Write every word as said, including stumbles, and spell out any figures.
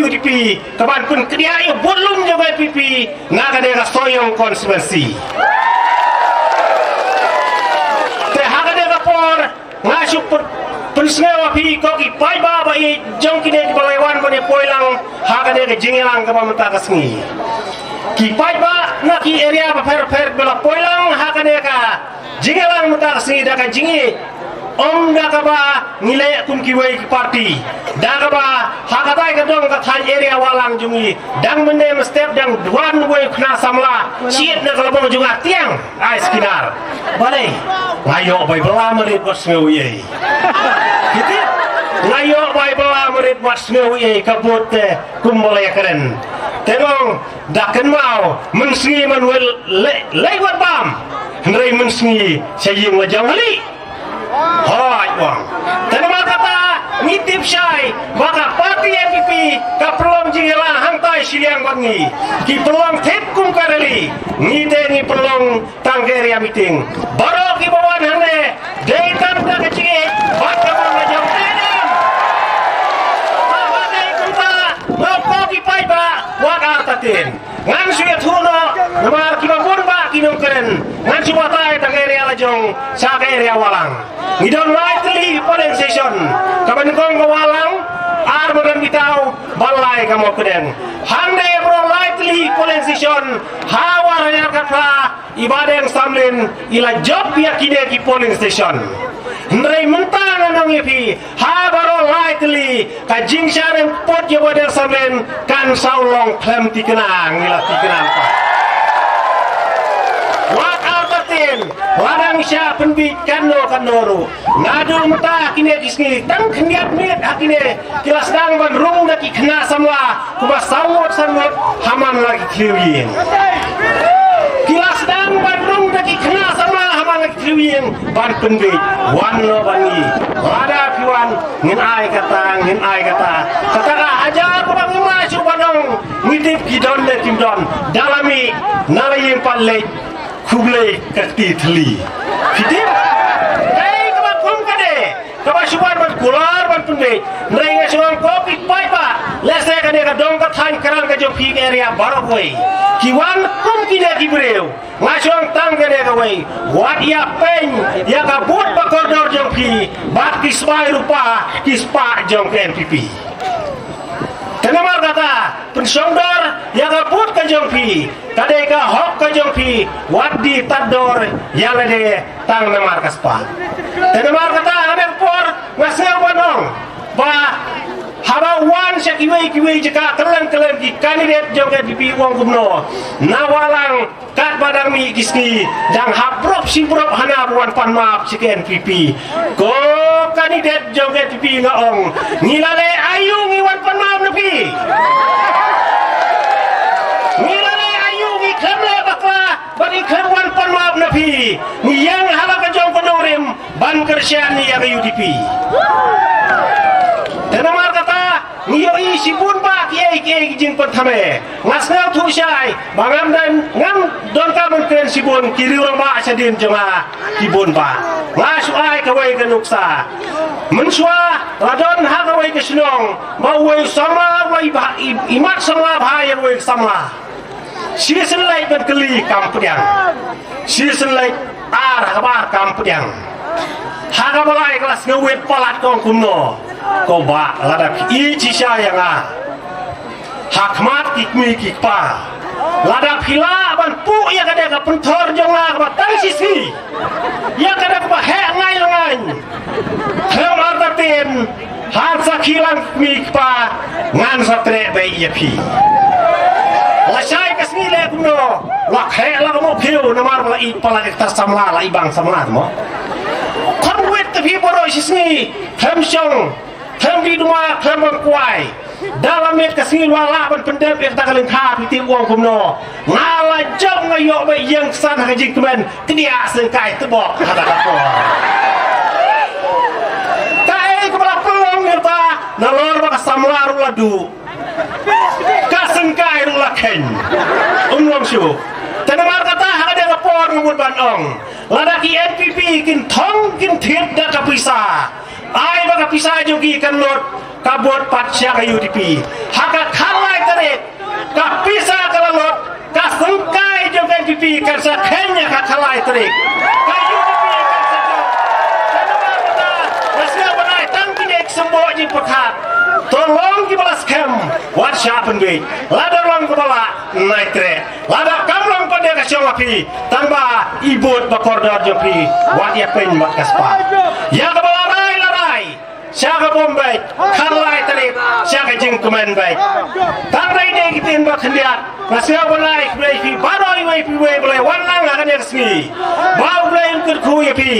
U D P, ka ban pynkhia ïa u vote lum jong ka N P P na ka dei ka Sohiong constituency. Te ha ka dei ka por nga shu pyn-, pynsngew ïa phi ko ki paidbah ba ïeit jong kine kiba la wan ban ïa poi lang ha ka dei ka jingïalang kaba mynta ka sngi. Ki paidbah na ki area bapher bapher ba la poi lang ha ka dei ka jingïalang mynta ka sngi da ka jingïeit. Ym da kaba ngi leh kum kiwei ki party. Da kaba ha katai ka dong ka thaiñ area Wahlang jong ngi, dang mynne mynstep dang wan uwei u khynnah samla shit na ka labong jong nga tiang ai Skynar. Balei? Nga ïoh bai bylla marit wat sngew ei. Kiti? Nga ïoh bai bylla marit wat sngew ei ka vote te kum balei kren. Te ngong da kynmaw mynsngi man wel leh leh wat bam. Hynrei mynsngi sha ïing la jong hali. Hooid wang. Te namar kata ngi tip shai ba ka party N P P ka pynlong jingïalang hangtai shiliang bad ngi. Ki pynlong thik kum ka rally. Ngi te ngi pynlong tang ka area meeting. Baroh kiba wan hangne dei tang da ka jingïeit bad ka bang ka jong te. Ba ba dei kumta, ba ko ki paidbah wat artatien. Ngan shu ïathuh noh namar kiba bun bah ki nongkren. Ngan shu batai tang area la jong sha ka area Wahlang. Ngi don lai tylli polling station. Kaba nyngkong ka Wahlang, ar madan bitaw ban lai ka Mawkdeng. Hangne baroh lai tylli polling station ha Wahlang ka pha i Bah Deng Samlin i la jop ïa kine ki polling station. Hynrei mynta nga ong ïa phi ha baroh lai tylli ka jingshah rem put ïa Bah Deng Samlin kan sa long khlem tikna ngi la tikna pa. Wat artatien la dang shah pynbit kano kano ruh. Naduh mynta kine ki sngi tang khyndiat miet ha kine ki la sdang ban rung da ki khynnah samla. Kumba saw ngut saw ngut ha man la ki thliew ïing. Ki la sdang ban rung da ki khynnah samla ha man la ki thliew ïing ban pynbeit wan noh ban ngi. Lada phi wan ngin ai kata ngin ai kata. Kata ka hajar kaba ngim lah shuh ban ong ngi tip ki don ne kim don. Da la mih na la ïing pat leit khublei ka kti thli. Phi tip? Dei kaba kum ka dei. Kaba shu wan ban kular ban pynbeit. Hynrei nga shu ong ko ki paidbah. Lehse kane ka dong ka thaiñ kren ka jong phi ka area baroh kawei. Ki wan kum kine ki briew. Nga shu ong tang kane kawei. Wat ïa pyn ïa ka vote ba kordor jong phi bad ki sbai rupa ki spah jong ka N P P. Te namar kata, pynshongdor ïa ka vote ka jong phi, ka dei ka hok ka jong phi, wat die tad dor ïa lade tang namar ka spah. Te namar kata, ha kane ka por nga sngew ban ong ba haba wan sha kiwei kiwei jaka kylleng kylleng ki candidate jong ka N P P u ong kumno, na Wahlang katba dang mih ki sngi dang hap prop shi prop hana ba wan pan map sha ka N P P. Ko candidate jong ka N P P nga ong ngi la leh aïu ngi wan pan map na phi. Ngi la leh aïu ngi khlem leh bakla ba ngi khlem wan pan map na phi. Ngi ïeng ha la ka jong ka nongrim ban kyrshan ïa ka U D P. Te namar kata ngi ïohi shibun bah kiei kiei ki jingpynthame. Nga sngewthuh shai ba ngam don, ngam donkam ban kren shibun, ki riew rangbah shadien jong nga ki bun bah. Nga shu ai kawei ka nuksa. Mynshuwa la don ha kawei ka shnong ba uwei u samla, uwei bah i, i mat samla bha ïa uwei u samla. Shisien leit ban kylli kam pdiang. Shisien leit ar ha kaba ar kam pdiang. Ha kaba lai ka la sngewwit palat ka ong kumno. Ko bah lada phi ïeit shisha ïa nga ha khmat ki kmie ki kpa, lada phi lah ban puh ïa kane ka pynthor jong nga kaba tang shisngi. Ïa kane kaba heh ngai la ngai. Khlem artatien, han sa khih lang kmie kpa, ngan sa treh beit ïa phi. Lashai ka sngi leh kumno, la kheh la ka mawphiew namar ba la ïeit palat ïa kata samla, la i bang samla mo. Kham wit te phi baroh shisngi, khlem shong, khlem die duma, khlem bam kwai. Da la miet ka sngi la lah ban pyndep ïa kata ka lyngkha, phi tip u ong kumno. Nga la jop nga ïoh beit ïeng ksan ha ka jingkmen, kdiah syngkai tbok ha kata ka por. Kaei kaba la pynlong ïa kata, nalor ba ka samla ruh la duh, ka syngkai ruh la kheiñ. Um long shuh. Te namar kata ha kane ka por nga mut ban ong, lada ki N P P kin thong kin thied da ka pisa, ai ba ka pisa jong ki kan lut, ka vote pat sha ka U D P. Ha ka Kan sa kheiñ ïa ka khatlai tarik. Ka U D P kan sa jop. Ka namar kata, nga sngewbha ban ai tang kine ki symboh jingpyrkhat. To long kiba la skhem, wat shah pynbiej. Lada long kaba lah, nai treh. Lada kam long pat de ka shong ha phi, tang ba i vote ba kordor jong phi, wat ïa pyn bad ka spah. Ïa kaba la rai, la rai. Sha ka bym beit, khatlai tarik, sha ka jingkmen beit. Tang dei dei ki ktien ba khyndiat, nga sngewbha ban ai khublei phi baroh iwei pa iwei ba la wan lang ha kane ka sngi. Ba U Blei un kyrkhu ïa phi.